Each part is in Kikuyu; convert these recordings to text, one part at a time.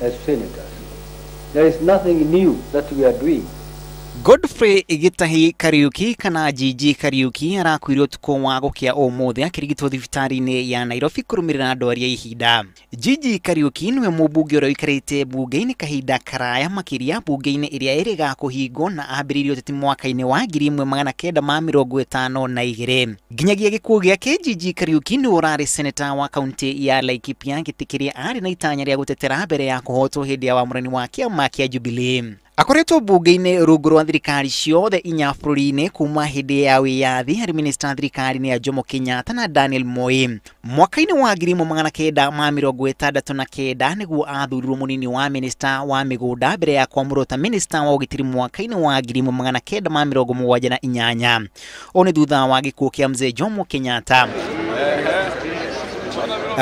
as senators. There is nothing new that we are doing. Godfrey Gitahi Kariuki kana Gigi Kariuki arakuire utuku wa gukia umuthi akirigitwo thibitari-ini ya Nairobi kurumirira ndwari ya ihinda. Gigi Kariuki niwe mubunge uria uikarite bunge-ini kahinda karaya makiria bunge-ini iria iriga kuhingwo na ambiririe uteti mwaka-ini wa 1952. Nginyagia gikuo giake Gigi Kariuki niwe urari seneta wa kaunti ya Laikipia giti kiria ari na itanya ria gutetera mbere ya kuhotwo hindi ya wamũrani wa kiama kia Jubilee. Akoretwo bunge-inĩ rungu rwa thirikari ciothe inya bũrũri-inĩ kuma hĩndĩ ya wĩyathi harĩ minista thirikari-inĩ ya Jomo Kenyatta na Daniel Moi. Mwaka-inĩ wa 1969 nĩguo athurirwo mũnini wa minista wa mĩgũnda mbere ya kwamũrwo ta minista wa ũgitĩri mwaka-inĩ wa 1978. Ũũ nĩ thutha wa gĩkuũ kĩa mzee Jomo Kenyatta.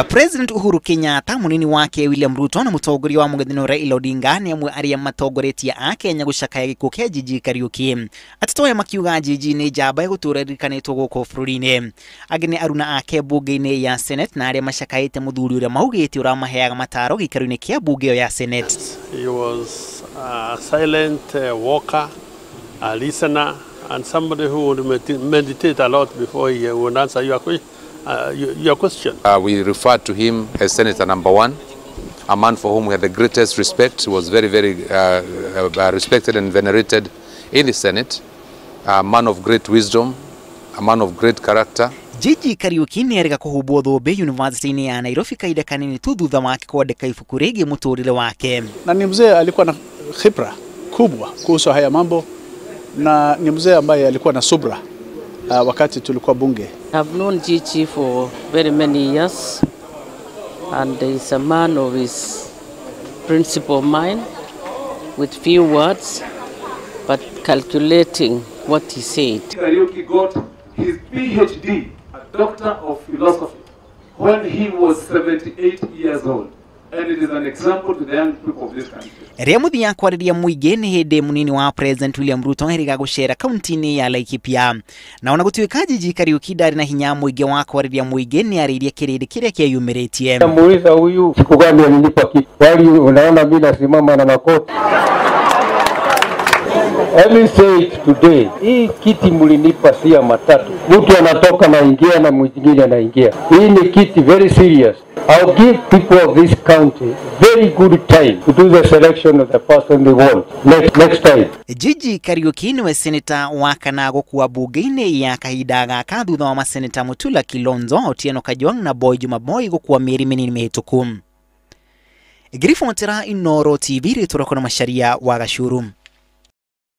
President Uhuru Kenyatta, munini wake William Ruto na mutongoria wa mũng'ethanĩro Raila Odinga nĩ amwe arĩa matongoretie a Kenya gũcakaya gĩkuũ kĩa Gigi Kariuki. Ateti aya makiuga Gigi nĩ njamba ĩgũtũra ĩririkanĩtwo gũkũ bũrũri-inĩ. Angĩ nĩ aruna ake bunge-inĩ ya Senate na arĩa macakaĩte mũthuri ũrĩa maugĩte ũramaheaga mataro gĩikaro-inĩ kĩa bunge ĩyo ya Senate. He was a silent walker, a listener, and somebody who would meditate a lot before he would answer your question. Your question. We refer to him as Senator number one, a man for whom we had the greatest respect. He was very, very respected and venerated in the Senate, a man of great wisdom, a man of great character. Gigi Kariuki nĩ erĩga kũhumbwo thũmbĩ University-inĩ ya Nairobi kahinda kanini tu thutha wake kwandĩka ibuku rĩgiĩ mũtũrĩre wake. Na ni mzee alikuwa na khibra kubwa kuhusu haya mambo, na ni mzee ambaye alikuwa na subra wakati tulikuwa bunge. I've known Gigi for very many years, and he's a man of his principle mind, with few words, but calculating what he said. Kariuki got his PhD, a doctor of philosophy, when he was 78 years old. And it is an example to the young people of this country. Rĩa mũthia kwarĩria mũingĩ nĩ hĩndĩ mũnini wa President William Ruto erĩga gũcera kaunti-inĩ ya Laikipia. Na ona gũtuĩka Gigi Kariuki ndarĩ na hinya mũingĩ wa kwarĩria mũingĩ, nĩ arĩirie kĩrĩndĩ kĩrĩa kĩeyumĩrĩtie. Namuuliza huyu siku gani alinipa kiti? Wali unaona mimi nasimama na makoti. Let me say it today. Hii kiti mlinipa si ya matatu. Mtu anatoka na ingia na mwingine anaingia. Hii ni kiti very serious. I'll give people of this county very good time to do the selection of the person they want next time. Gigi Kariuki niwe seneta wa kana gũkua bunge-inĩ ya kahinda gaka thutha wa maseneta Mutula Kilonzo, Otieno Kajwang' na Boy Juma Boy gũkua mĩeri mĩnini mĩhĩtũku. Ngiribotera Inooro TV rĩtwa rĩakwa na Macharia wa Gacuru.